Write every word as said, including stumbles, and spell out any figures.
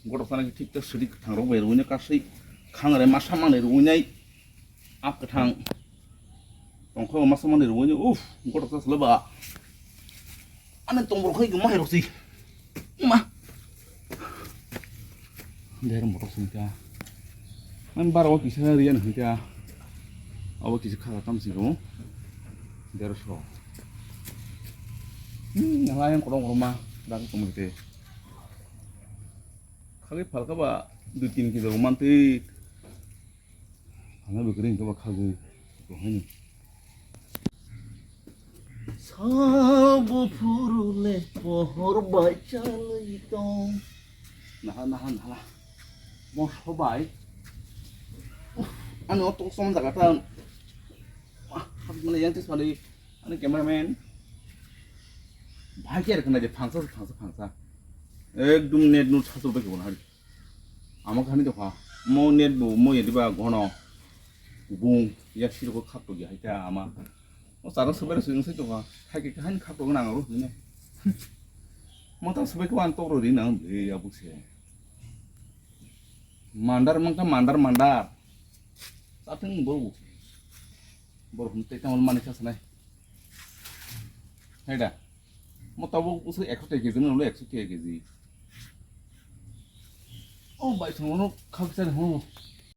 Gotok sana thik tak sidi kwthang rok bai rwino kasui khang re masa manai rwinai. Ap kwthang. Tongkho masa manai rwinai. Uff, gotok sa sala ba. Ani tong borok hai gumai rok si. Ma. Der motor sungka. Ang bar o kisa riyan hita. Abo kisa kha tam si go. Der so. Hmm, nala yang korong korong ma. Dar ko mute. Khali phalka ba dui tin kilo manti. Ano bikring ka ba khagwi. Ko hani. Sabo phuru le pohor bai chalwi tong. Naha, naha, naha. Mo sobai. Uff, ani o tong som jaga ta. Wah, hap mane yang tis mali. Ani cameraman. Bhai care kana je phangsa, phangsa, phangsa. Ekdum net nut sasu bai kona hari. Ama kahani tokha. Mo net bu, mo yedi ba gono. Bung, ya sirko khap to ya, haita ama. O chara subai rw sung sai tokha. Hai ke kahani khap to nang ro ne. Mo ta subai ko an to ro ri nang, e ya bu se. Mandar mang ta mandar, mandar. Sathing bo. Bor hum te ta mani sa sanai. Haida. Mo ta bo usu ekso te keji no, ekso te keji. O bai thong no khak sa ho.